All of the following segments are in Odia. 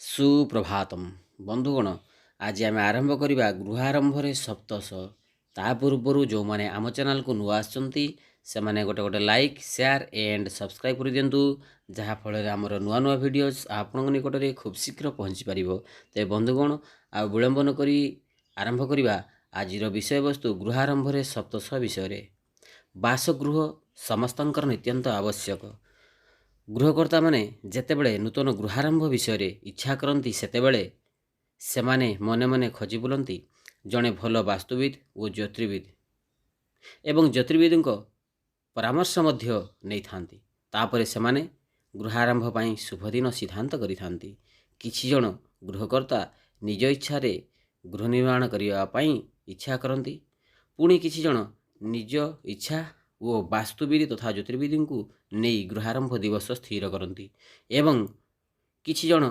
ସୁପ୍ରଭାତମ ବନ୍ଧୁଗଣ। ଆଜି ଆମେ ଆରମ୍ଭ କରିବା ଗୃହାରମ୍ଭରେ ସପ୍ତଶ। ତା ପୂର୍ବରୁ ଯେଉଁମାନେ ଆମ ଚ୍ୟାନେଲକୁ ନୂଆ ଆସିଛନ୍ତି, ସେମାନେ ଗୋଟେ ଗୋଟେ ଲାଇକ୍, ସେୟାର ଏଣ୍ଡ ସବସ୍କ୍ରାଇବ୍ କରିଦିଅନ୍ତୁ, ଯାହାଫଳରେ ଆମର ନୂଆ ନୂଆ ଭିଡ଼ିଓସ୍ ଆପଣଙ୍କ ନିକଟରେ ଖୁବ୍ ଶୀଘ୍ର ପହଞ୍ଚି ପାରିବ। ତେବେ ବନ୍ଧୁଗଣ, ଆଉ ବିଳମ୍ବ ନକରି ଆରମ୍ଭ କରିବା ଆଜିର ବିଷୟବସ୍ତୁ ଗୃହାରମ୍ଭରେ ସପ୍ତଶ ବିଷୟରେ। ବାସଗୃହ ସମସ୍ତଙ୍କର ନିତ୍ୟାନ୍ତ ଆବଶ୍ୟକ। ଗୃହକର୍ତ୍ତାମାନେ ଯେତେବେଳେ ନୂତନ ଗୃହାରମ୍ଭ ବିଷୟରେ ଇଚ୍ଛା କରନ୍ତି, ସେତେବେଳେ ସେମାନେ ମନେ ମନେ ଖୋଜି ବୁଲନ୍ତି ଜଣେ ଭଲ ବାସ୍ତୁବିଦ ଓ ଜ୍ୟୋତିର୍ବିଦ ଏବଂ ଜ୍ୟୋତିର୍ବିଦଙ୍କ ପରାମର୍ଶ ମଧ୍ୟ ନେଇଥାନ୍ତି। ତାପରେ ସେମାନେ ଗୃହାରମ୍ଭ ପାଇଁ ଶୁଭଦିନ ସିଦ୍ଧାନ୍ତ କରିଥାନ୍ତି। କିଛି ଜଣ ଗୃହକର୍ତ୍ତା ନିଜ ଇଚ୍ଛାରେ ଗୃହ ନିର୍ମାଣ କରିବା ପାଇଁ ଇଚ୍ଛା କରନ୍ତି। ପୁଣି କିଛି ଜଣ ନିଜ ଇଚ୍ଛା ଓ ବାସ୍ତୁବିଦ ତଥା ଜ୍ୟୋତିର୍ବିଦଙ୍କୁ ନେଇ ଗୃହାରମ୍ଭ ଦିବସ ସ୍ଥିର କରନ୍ତି ଏବଂ କିଛି ଜଣ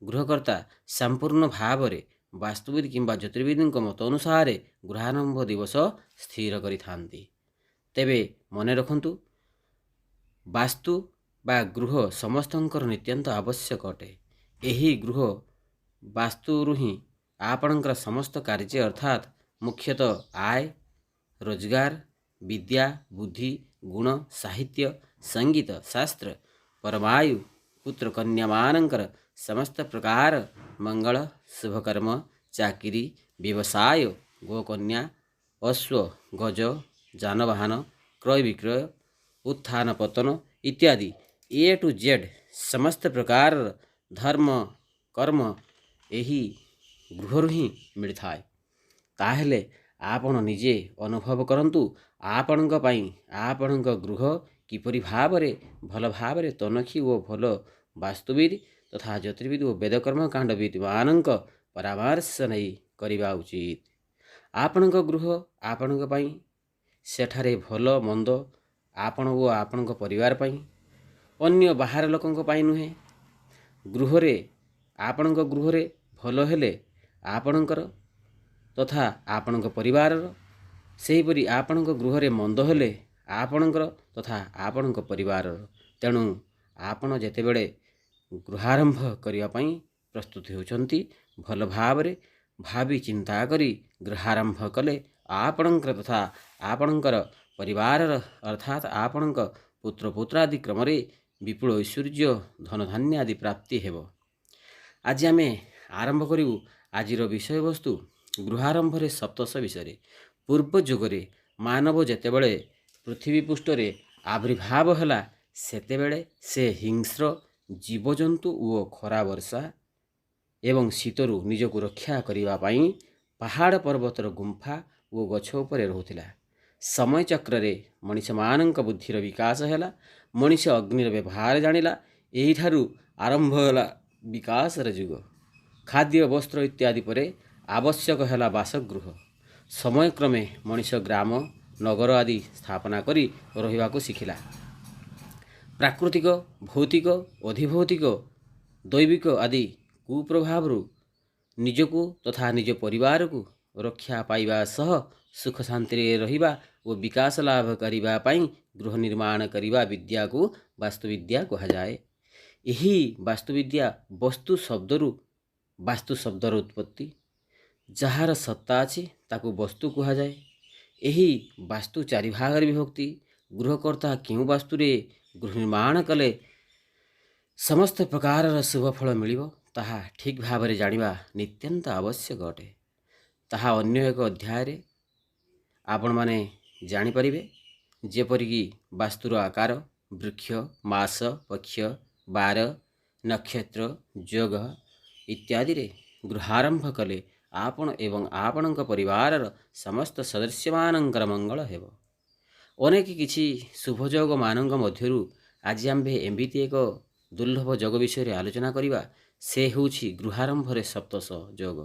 ଗୃହକର୍ତ୍ତା ସମ୍ପୂର୍ଣ୍ଣ ଭାବରେ ବାସ୍ତୁବିଦ କିମ୍ବା ଜ୍ୟୋତିର୍ବିଦଙ୍କ ମତ ଅନୁସାରେ ଗୃହାରମ୍ଭ ଦିବସ ସ୍ଥିର କରିଥାନ୍ତି। ତେବେ ମନେ ରଖନ୍ତୁ, ବାସ୍ତୁ ବା ଗୃହ ସମସ୍ତଙ୍କର ନିତ୍ୟାନ୍ତ ଆବଶ୍ୟକ ଅଟେ। ଏହି ଗୃହ ବାସ୍ତୁରୁ ହିଁ ଆପଣଙ୍କର ସମସ୍ତ କାର୍ଯ୍ୟ, ଅର୍ଥାତ୍ ମୁଖ୍ୟତଃ ଆୟ, ରୋଜଗାର, ବିଦ୍ୟା, ବୁଦ୍ଧି, ଗୁଣ, ସାହିତ୍ୟ, ସଙ୍ଗୀତ, ଶାସ୍ତ୍ର, ପରମାୟୁ, ପୁତ୍ର କନ୍ୟାମାନଙ୍କର ସମସ୍ତ ପ୍ରକାର ମଙ୍ଗଳ, ଶୁଭକର୍ମ, ଚାକିରି, ବ୍ୟବସାୟ, ଗୋକନ୍ୟା, ଅଶ୍ୱ, ଗଜ, ଯାନବାହନ କ୍ରୟ ବିକ୍ରୟ, ଉତ୍ଥାନ ପତନ ଇତ୍ୟାଦି ଏ ଟୁ ଜେଡ଼୍ ସମସ୍ତ ପ୍ରକାରର ଧର୍ମ କର୍ମ ଏହି ଗୃହରୁ ହିଁ ମିଳିଥାଏ। ତାହେଲେ ଆପଣ ନିଜେ ଅନୁଭବ କରନ୍ତୁ, ଆପଣଙ୍କ ପାଇଁ ଆପଣଙ୍କ ଗୃହ କିପରି ଭାବରେ ଭଲ ଭାବରେ ତନଖି ଓ ଭଲ ବାସ୍ତୁବିଦ ତଥା ଜ୍ୟୋତିର୍ବିଦ ଓ ବେଦକର୍ମକାଣ୍ଡବିଦମାନଙ୍କ ପରାମର୍ଶ ନେଇ କରିବା ଉଚିତ। ଆପଣଙ୍କ ଗୃହ ଆପଣଙ୍କ ପାଇଁ, ସେଠାରେ ଭଲ ମନ୍ଦ ଆପଣ ଓ ଆପଣଙ୍କ ପରିବାର ପାଇଁ, ଅନ୍ୟ ବାହାର ଲୋକଙ୍କ ପାଇଁ ନୁହେଁ। ଗୃହରେ, ଆପଣଙ୍କ ଗୃହରେ ଭଲ ହେଲେ ଆପଣଙ୍କର ତଥା ଆପଣଙ୍କ ପରିବାରର, ସେହିପରି ଆପଣଙ୍କ ଗୃହରେ ମନ୍ଦ ହେଲେ ଆପଣଙ୍କର ତଥା ଆପଣଙ୍କ ପରିବାରର। ତେଣୁ ଆପଣ ଯେତେବେଳେ ଗୃହାରମ୍ଭ କରିବା ପାଇଁ ପ୍ରସ୍ତୁତ ହେଉଛନ୍ତି, ଭଲ ଭାବରେ ଭାବି ଚିନ୍ତା କରି ଗୃହାରମ୍ଭ କଲେ ଆପଣଙ୍କର ତଥା ଆପଣଙ୍କର ପରିବାରର, ଅର୍ଥାତ୍ ଆପଣଙ୍କ ପୁତ୍ର ପୌତ୍ରାଦି କ୍ରମରେ ବିପୁଳ ଐଶ୍ୱର୍ଯ୍ୟ, ଧନଧାନ୍ୟ ଆଦି ପ୍ରାପ୍ତି ହେବ। ଆଜି ଆମେ ଆରମ୍ଭ କରିବୁ ଆଜିର ବିଷୟବସ୍ତୁ ଗୃହାରମ୍ଭରେ ସପ୍ତଶ ବିଷୟରେ। ପୂର୍ବ ଯୁଗରେ ମାନବ ଯେତେବେଳେ ପୃଥିବୀ ପୃଷ୍ଠରେ ଆବିର୍ଭାବ ହେଲା, ସେତେବେଳେ ସେ ହିଂସ୍ର ଜୀବଜନ୍ତୁ ଓ ଖରା, ବର୍ଷା ଏବଂ ଶୀତରୁ ନିଜକୁ ରକ୍ଷା କରିବା ପାଇଁ ପାହାଡ଼ ପର୍ବତର ଗୁମ୍ଫା ଓ ଗଛ ଉପରେ ରହୁଥିଲା। ସମୟ ଚକ୍ରରେ ମଣିଷମାନଙ୍କ ବୁଦ୍ଧିର ବିକାଶ ହେଲା। ମଣିଷ ଅଗ୍ନିର ବ୍ୟବହାର ଜାଣିଲା। ଏହିଠାରୁ ଆରମ୍ଭ ହେଲା ବିକାଶର ଯୁଗ। ଖାଦ୍ୟ, ବସ୍ତ୍ର ଇତ୍ୟାଦି ପରେ ଆବଶ୍ୟକ ହେଲା ବାସଗୃହ। ସମୟକ୍ରମେ ମଣିଷ ଗ୍ରାମ, ନଗର ଆଦି ସ୍ଥାପନା କରି ରହିବାକୁ ଶିଖିଲା। ପ୍ରାକୃତିକ, ଭୌତିକ, ଅଧିଭୌତିକ, ଦୈବିକ ଆଦି କୁପ୍ରଭାବରୁ ନିଜକୁ ତଥା ନିଜ ପରିବାରକୁ ରକ୍ଷା ପାଇବା ସହ ସୁଖ ଶାନ୍ତିରେ ରହିବା ଓ ବିକାଶ ଲାଭ କରିବା ପାଇଁ ଗୃହ ନିର୍ମାଣ କରିବା ବିଦ୍ୟାକୁ ବାସ୍ତୁବିଦ୍ୟା କୁହାଯାଏ। ଏହି ବାସ୍ତୁବିଦ୍ୟା ବସ୍ତୁ ଶବ୍ଦରୁ ବାସ୍ତୁ ଶବ୍ଦର ଉତ୍ପତ୍ତି। ଯାହାର ସତ୍ତା ଅଛି, ତାକୁ ବସ୍ତୁ କୁହାଯାଏ। ଏହି ବାସ୍ତୁ ଚାରି ଭାଗରେ ବିଭକ୍ତି। ଗୃହକର୍ତ୍ତା କେଉଁ ବାସ୍ତୁରେ ଗୃହ ନିର୍ମାଣ କଲେ ସମସ୍ତ ପ୍ରକାରର ଶୁଭ ଫଳ ମିଳିବ, ତାହା ଠିକ୍ ଭାବରେ ଜାଣିବା ନିତ୍ୟାନ୍ତ ଆବଶ୍ୟକ ଅଟେ। ତାହା ଅନ୍ୟ ଏକ ଅଧ୍ୟାୟରେ ଆପଣମାନେ ଜାଣିପାରିବେ, ଯେପରିକି ବାସ୍ତୁର ଆକାର, ବୃକ୍ଷ, ମାସ, ପକ୍ଷ, ବାର, ନକ୍ଷତ୍ର, ଯୋଗ ଇତ୍ୟାଦିରେ ଗୃହାରମ୍ଭ କଲେ ଆପଣ ଏବଂ ଆପଣଙ୍କ ପରିବାରର ସମସ୍ତ ସଦସ୍ୟମାନଙ୍କର ମଙ୍ଗଳ ହେବ। ଅନେକ କିଛି ଶୁଭଯୋଗମାନଙ୍କ ମଧ୍ୟରୁ ଆଜି ଆମ୍ଭେ ଏମିତି ଏକ ଦୁର୍ଲଭ ଯୋଗ ବିଷୟରେ ଆଲୋଚନା କରିବା। ସେ ହେଉଛି ଗୃହାରମ୍ଭରେ ସପ୍ତଶ ଯୋଗ।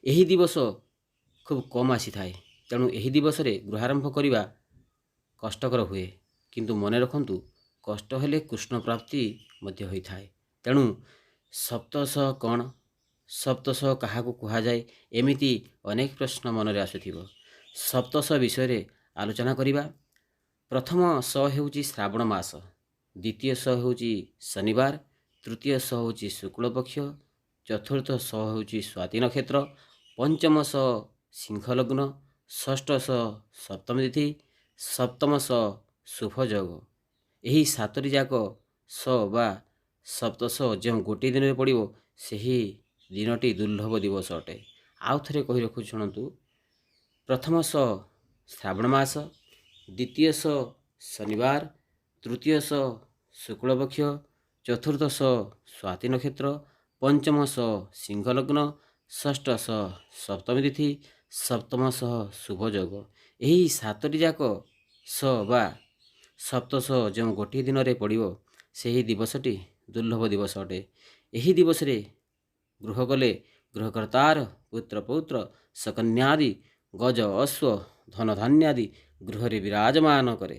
ଏହି ଦିବସ ଖୁବ୍ କମ୍ ଆସିଥାଏ, ତେଣୁ ଏହି ଦିବସରେ ଗୃହାରମ୍ଭ କରିବା କଷ୍ଟକର ହୁଏ। କିନ୍ତୁ ମନେ ରଖନ୍ତୁ, କଷ୍ଟ ହେଲେ କୃଷ୍ଣ ପ୍ରାପ୍ତି ମଧ୍ୟ ହୋଇଥାଏ। ତେଣୁ ସପ୍ତଶ କ'ଣ, ସପ୍ତଶ କାହାକୁ କୁହାଯାଏ, ଏମିତି ଅନେକ ପ୍ରଶ୍ନ ମନରେ ଆସୁଥିବ। ସପ୍ତଶ ବିଷୟରେ ଆଲୋଚନା କରିବା। ପ୍ରଥମ ସ ହେଉଛି ଶ୍ରାବଣ ମାସ, ଦ୍ୱିତୀୟ ସ ହେଉଛି ଶନିବାର, ତୃତୀୟ ସ ହେଉଛି ଶୁକ୍ଳପକ୍ଷ, ଚତୁର୍ଥ ସ ହେଉଛି ସ୍ୱାତି ନକ୍ଷତ୍ର, ପଞ୍ଚମ ସ ସିଂହଲଗ୍ନ, ଷଷ୍ଠ ସ ସପ୍ତମୀ ତିଥି, ସପ୍ତମ ସ ଶୁଭ ଯୋଗ। ଏହି ସାତଟି ଯାକ ସ ବା ସପ୍ତସ ଯେଉଁ ଗୋଟିଏ ଦିନରେ ପଡ଼ିବ, ସେହି ଦିନଟି ଦୁର୍ଲଭ ଦିବସ ଅଟେ। ଆଉ ଥରେ କହି ରଖୁଛି, ଶୁଣନ୍ତୁ। ପ୍ରଥମ ସ ଶ୍ରାବଣ ମାସ, ଦ୍ୱିତୀୟ ସ ଶନିବାର, ତୃତୀୟ ସ ଶୁକ୍ଳପକ୍ଷ, ଚତୁର୍ଥ ସ ସ୍ୱାତି ନକ୍ଷତ୍ର, ପଞ୍ଚମ ସ ସିଂହଲଗ୍ନ, ଷଷ୍ଠ ସ ସପ୍ତମୀ ତିଥି, ସପ୍ତମ ସ ଶୁଭ ଯୋଗ। ଏହି ସାତଟି ଯାକ ସ ବା ସପ୍ତସ ଯେଉଁ ଗୋଟିଏ ଦିନରେ ପଡ଼ିବ, ସେହି ଦିବସଟି ଦୁର୍ଲଭ ଦିବସ ଅଟେ। ଏହି ଦିବସରେ ଗୃହ କଲେ ଗୃହକର୍ତ୍ତାର ପୁତ୍ର, ପୌତ୍ର, ସକନ୍ୟାଦି, ଗଜ, ଅଶ୍ୱ, ଧନ ଧାନ୍ୟାଦି ଗୃହରେ ବିରାଜମାନ କରେ,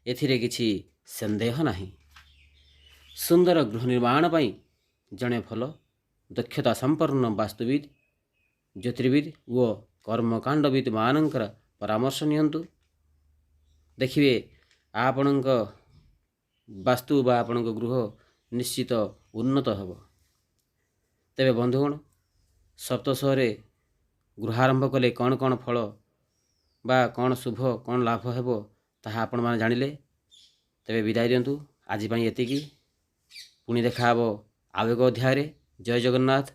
ଏଥିରେ କିଛି ସନ୍ଦେହ ନାହିଁ। ସୁନ୍ଦର ଗୃହ ନିର୍ମାଣ ପାଇଁ ଜଣେ ଭଲ ଦକ୍ଷତା ସମ୍ପନ୍ନ ବାସ୍ତୁବିଦ, ଜ୍ୟୋତିର୍ବିଦ ଓ କର୍ମକାଣ୍ଡବିଦ ମାନଙ୍କର ପରାମର୍ଶ ନିଅନ୍ତୁ। ଦେଖିବେ, ଆପଣଙ୍କ ବାସ୍ତୁ ବା ଆପଣଙ୍କ ଗୃହ ନିଶ୍ଚିତ ଉନ୍ନତ ହେବ। ତେବେ ବନ୍ଧୁଗଣ, ସପ୍ତସରେ ଗୃହାରମ୍ଭ କଲେ କ'ଣ କ'ଣ ଫଳ ବା କ'ଣ ଶୁଭ, କ'ଣ ଲାଭ ହେବ, ତାହା ଆପଣମାନେ ଜାଣିଲେ। ତେବେ ବିଦାୟ ଦିଅନ୍ତୁ, ଆଜି ପାଇଁ ଏତିକି। ପୁଣି ଦେଖା ହେବ ଆଉ ଏକ ଅଧ୍ୟାୟରେ। ଜୟ ଜଗନ୍ନାଥ।